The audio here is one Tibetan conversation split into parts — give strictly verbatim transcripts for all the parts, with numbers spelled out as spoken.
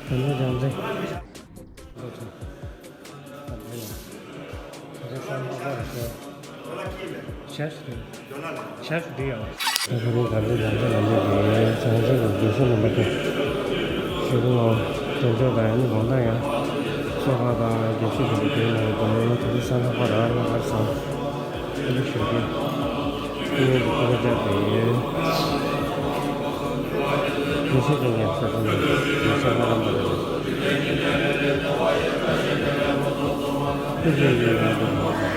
བྱང་ཆུབ་བྱང་ཆུབ། ཤར་ཤར་འདི་ཡང་། ད་ཁ་རི་ག་རི་ག་རི་ལ་འདི་གི་བྱང་ཆུབ་ཀྱི་རྒྱལ་སྲས་རྣམ་པ་ཀྱང་ཞུ་གི་ལོ། དོན་གཅོད་དང་ཡང་ནི་དགོང་དག་ཡང་གསོལ་བ་དང་རྒྱལ་སྲིད་ཀྱི་རིགས་ཀྱི་ནང་དུ་ད་རི་ས་ལྷག་པ་ར་ལྷག་པར་སང་ཨ་ནི་ཞུ་གི། ཀུན་ནས་ཀུན་ལ་བཅར་ཏེ། ཡེ་ཤེས་ཀྱི་ངལ་གསོ་ཀུན་ནས་ཡེ་ཤེས་ལ་རམ་པ་དང་། ཀུན་གྱི་ཡེ་ཤེས་ཀྱི་ངལ་གསོ།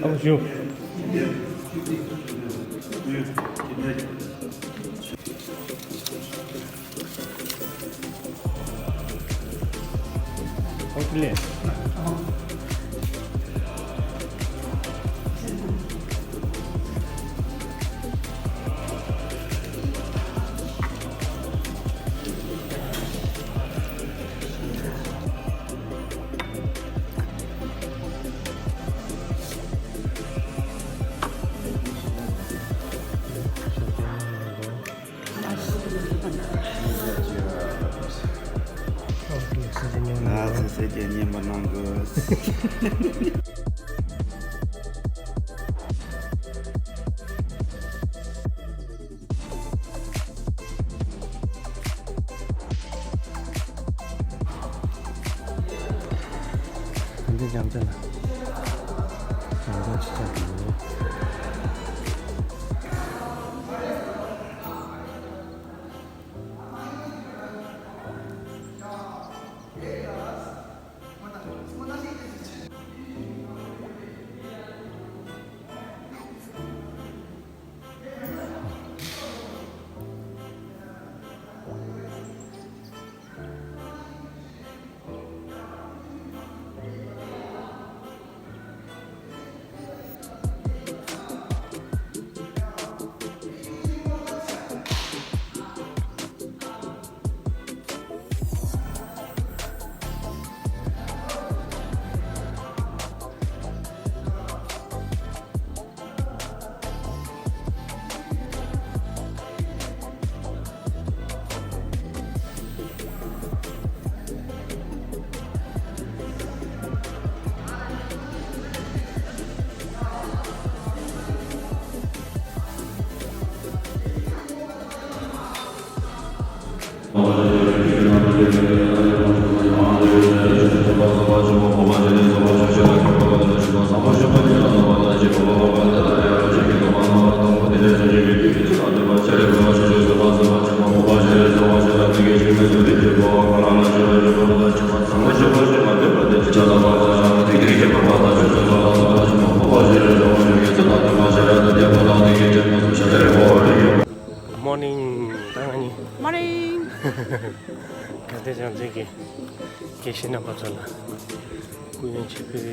ཨ་ཞུ། ཨོ་ཁི་ལེ། ང་ཚོ་སེམས་ཅན་སྙན་པ་གནང་དགོས། ད་འདི་སྦྱང་བྱ་ལ། སྦྱང་བྱ་ཆེ་ཆ་དེ་ཡོད། དགེ་བཤེས་རྣམ་པ་ཚོ་ལ་སྐུ་ཡོན་ཆེ་ཕུལ།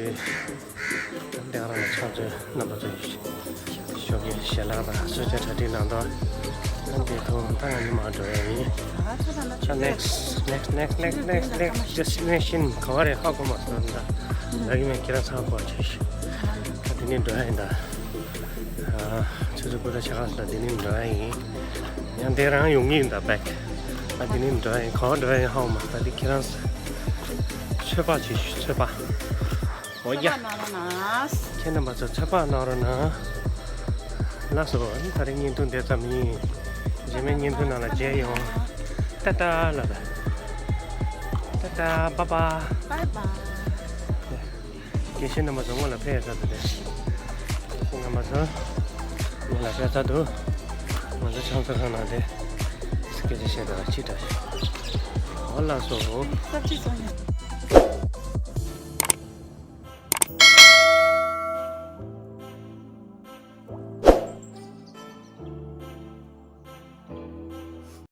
ལྟེ་བ་རང་ལ་ཕྱག་མཛོད་རྣམ་པ་ཚོ་ཞོགས་ཀའི་ཞལ་ལག་དང་གསོལ་ཇ་གྲ་སྒྲིག་གནང་དོ། ཨ་འདི་ཐོག་ད་ང་ཉི་མ་འགྲོ་ཡ་ཡིན། ད་next next next next next next destination ག་བ་རེད་ཧ་གོ་མ་སོང་ད། ལ་ཡིན་མེད་ཁྱེད་རང་ཚང་གོ་ཆེ་ཤོས། ད་དེ་ནས་འགྲོ་ཡ་ཡིན་ད། ཨ་ཆུ་ཚོད་དགུ་དང་ཕྱེད་ཀ་ཙམ་ལ་དེ་ནས་འགྲོ་ཡ་ཡིན། ཡང་དེ་རང་ཡོང་གི་ཡིན་ད་back། ཨ་དེ་ནས་འགྲོ་ཡ་ཡིན་ག་བ་འགྲོ་ཡ་ཡིན་ཧ་གོ་མ་ད་དེ་ཁྱེད་རང་ཚོད་དཔག་བྱེད་ཤོག་ཚོད་དཔག་འོ་ཡ། ཁྱེད་རྣམ་པ་ཚོ་ཚོད་དཔག་གནང་རོགས་གནང་། ལགས་སོ། ད་རེས་བརྙན་ཐུང་འདི་ཙམ་ཡིན། རྗེས་མའི་བརྙན་ཐུང་ནང་ལ་མཇལ་ཡོང་། ཏ་ཏ་ལབ་པ། ཏ་ཏ་bye bye། bye bye། དགེ་བཤེས་རྣམ་པ་ཚོ་སྔོན་ལ་ཕེབས་ཚར་འདུག་སྟེ། དགེ་བཤེས་རྣམ་པ་ཚོ་སྔོན་ལ་ཕེབས་ཚར་འདུག་ང་ཚོ་ཕྱག་འཚལ་ཁང་ནང་དེ་སྐད་ཆ་བཤད་དགོས་ཅི་འདྲ་ཞིག་འོ་ལགས་སོ།